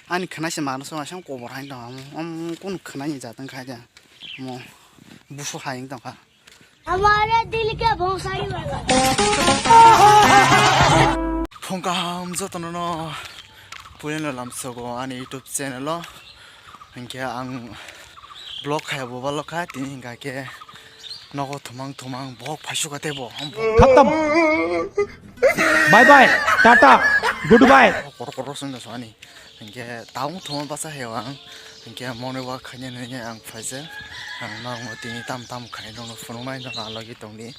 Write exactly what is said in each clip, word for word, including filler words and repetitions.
Ani khwnai se manwi song asang kobor hai tong. Am, am kun khwnai ni jat wng kha ja. Mo busu hai wng tong kha. Hamare dil ke bhonsari wala. Phung kaham jotono no puilano lamsogo ani YouTube channel o. Hinkhe ang vlog khai bo balo kha tini hinkha khe nogo thumang thumang bok phaisukha tei bo. Khatam. Bye bye. Tata. Goodbye. Korok korok song jasani. Hinkhe tabuk thuma basa heo ang. Hinkhe morning walk khaina hinwi ang phaijak. Ang norokno tini tam tam khai norokno phunuknai norok alogwi tongdi.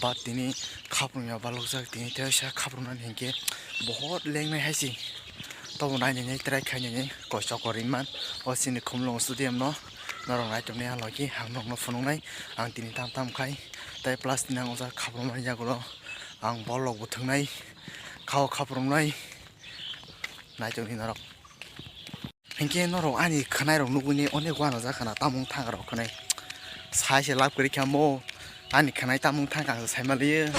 But tini khaprumya balokjak tini teisa khaprumnani hinkhe bohot lengnai haisi. Tobo nainani try khainani koichok korinman. O chini Khumlung stadium no norok naituknai alogwi ang norokno phunuknai. Ang tini tam tam khai. Tai plus tini ang ojak khaprumani yagulo ang bolrok bo thwngnai. Khao khaprumnai. Naitukni norok. Hinkhe norok ani khwnairok nugwini onek uanajak khwna tamung thang rok khwnai. Sai se lab kwrwi kha mo ani khwnai tamung thang kha ang sai maliyo.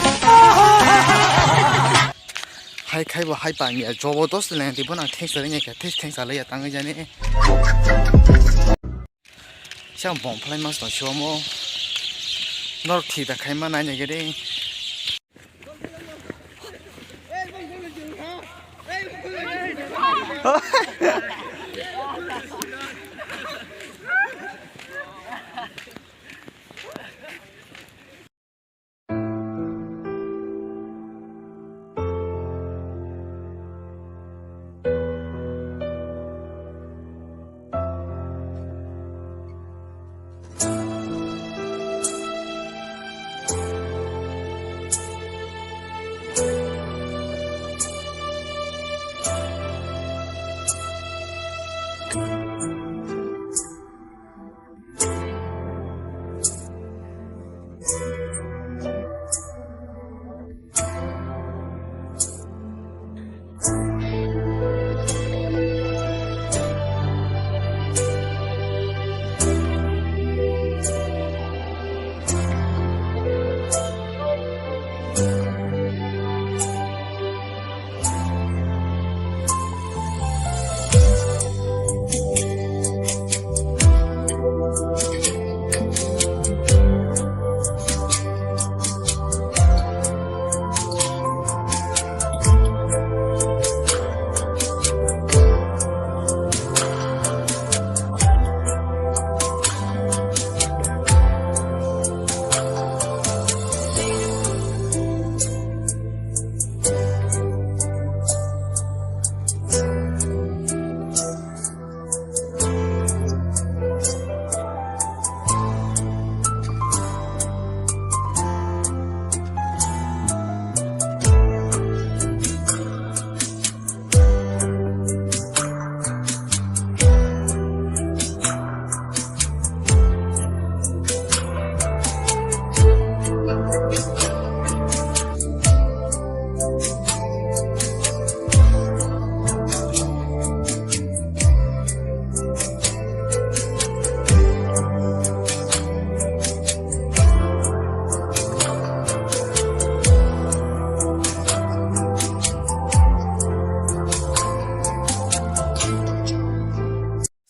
Hai khai bo hai pangya jobo dos le di bono ang thengsa ringya kha thes thengsa laiya tangwi jani. Siya bom phalai mas tong siya mo. Norok thik da khai ma nai nai gede.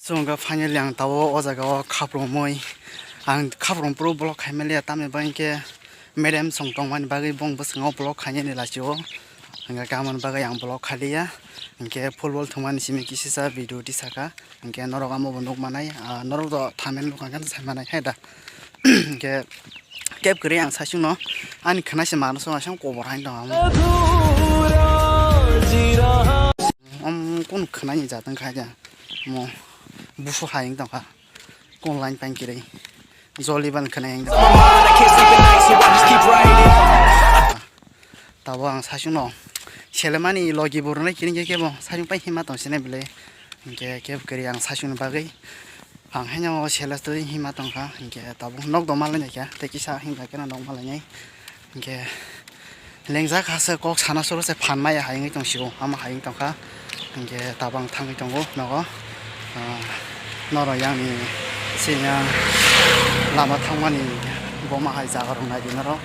Chwng kha finally ang tabuk o jaga o khaprumwi ang khaprum pro vlog khaimaliya tamni bagwi khe madam song tongmani bagwi bong bwskango vlog khainani lachio hwnkhe kamani bagwi ang vlog khailiya hwnkhe football thwngmani simi kisisa video tisaka hwnkhe norok amo bo nukmanai norok do thamen nukha khe saimanai hai da hwnkhe kep kwrwi ang saichungno ani khwnaise manwi song asang kobor hai tong amo. Om kun khwnani jat wngkha khe mo busu hai wng tongkha kun line pang kwrwi joli ban khwnai wng tongkha. Tabuk ang saichungno selemani logi bo rwnai kini khe bo saichung pai hima tong sinai belai hwnkhe kep kwrwi ang saichungni bagwi. Ang haino sela twi hima tongkha, hinkhe tabuk nok doma lainai kha, tei kisa hinba khe nok ma lainai. Hinkhe lengjak ha se kok sana soro se phan maya hai wngwi tong sio, ama hai wngwi tongkha. Hinkhe tabuk ang thangwi tongo nogo. Ah, norok yang ni sini lama thangmani boma hai jaga rok nai di norok.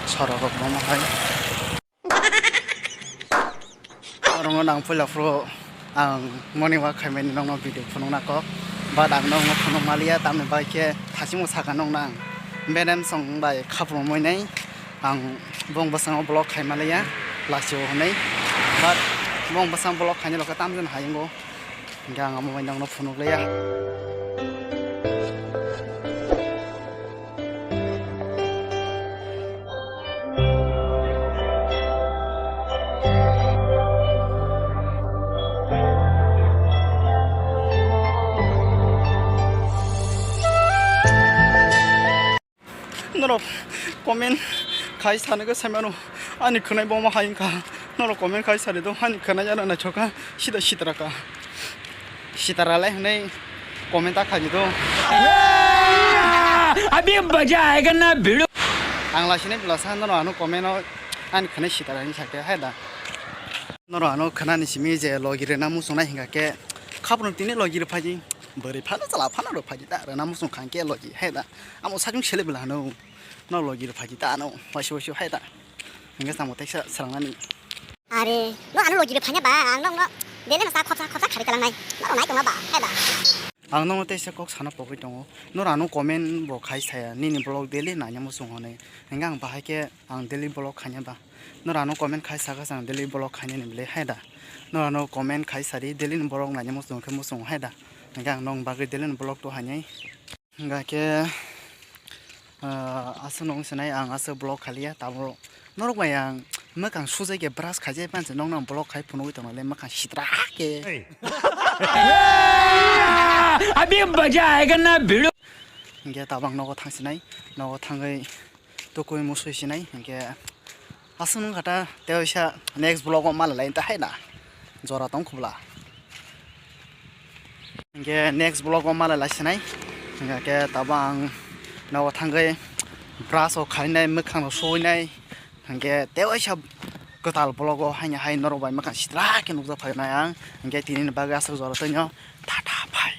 Sorok rok boma hai. Oro nang puila phuru Ang morning walk khaimani nokno video phunukna kok, but ang nokno phunuk maliya, tamni bagwi khe thachingbo saka nokno ang. Madam song bai khaprumui nai, ang bong bwskango vlog khai maliya, lachio hwnwi, but bong bwskango vlog khainai rokhe tamjani hayungo, hingkhe ang omo bai nokno phunuk liya. Norok comment khai sani khe sai mano, ani khwnai bo ma hai wngkha. Norok comment khai sari do, ani khwnai ano naithok kha, sida sitra kha. Sitra lai hwnwi comment ta khaidi do. अभी मजा आएगा ना भिड़ो। Ang laisini pila sa norok ano comment o ani khwnai sitra hinwi sakhe hai da. Norok ano khwnani simi je logi rwna muchungnai hingkha khe, khaprung tini logi rw phaidi, bwrwi phano chwla phano rw phaidi ta, rwna muchung kha hingkhe logi hai da. Amo sakni sele bwla hano, no logi rw phaidi ta ano, waisi waisi hai da. Hingkhe samo teisa swrangnani. Are, no ano logi rw phanya ba, ang nokno daily no sa khopsa khopsa khari kalangnai. Norok nai tongma ba, hai ba. Ang nokno teisa kok sana pogwi tongo. Nor ano comment bo khai saya, nini vlog daily naina muchung hwnwi. Hingkhe ang bahai khe ang daily vlog khaina ba. Nor ano comment khai saka ang daily vlog khainani bwle hai da. Nor ano comment khai sari daily ni vlog naina muchung khe muchung hai da. Hingkhe ang nokni bagwi daily ni vlog to hainai. Hingkha khe, ah, aswk nung sinai ang aswk vlog khaliya, tabuk norok bai ang mwkhang sujai khe brush khaijai panse nokno ang vlog khai phunugwi tongnaile mwkhang sitra khe. अभी मजा आएगा ना भिड़ो। Hingkhe tabuk ang nogo thang sinai, nogo thangwi tukui musui sinai, hingkhe aswk nung kha ta tei waisa next vlog o malai lai ta hai na jora tong khubla. Hingkhe next vlog o malai lai sinai. Hingkhe tabuk ang nogo thangwi brush o khainai, mwkhang rok suinai. Hingkhe tei waisa kwtal vlog o haino hai norok bai mwkhang sitra khe nukjak phainai ang. Hingkhe tini ni bagwi aswk jora tongno. Tata bye.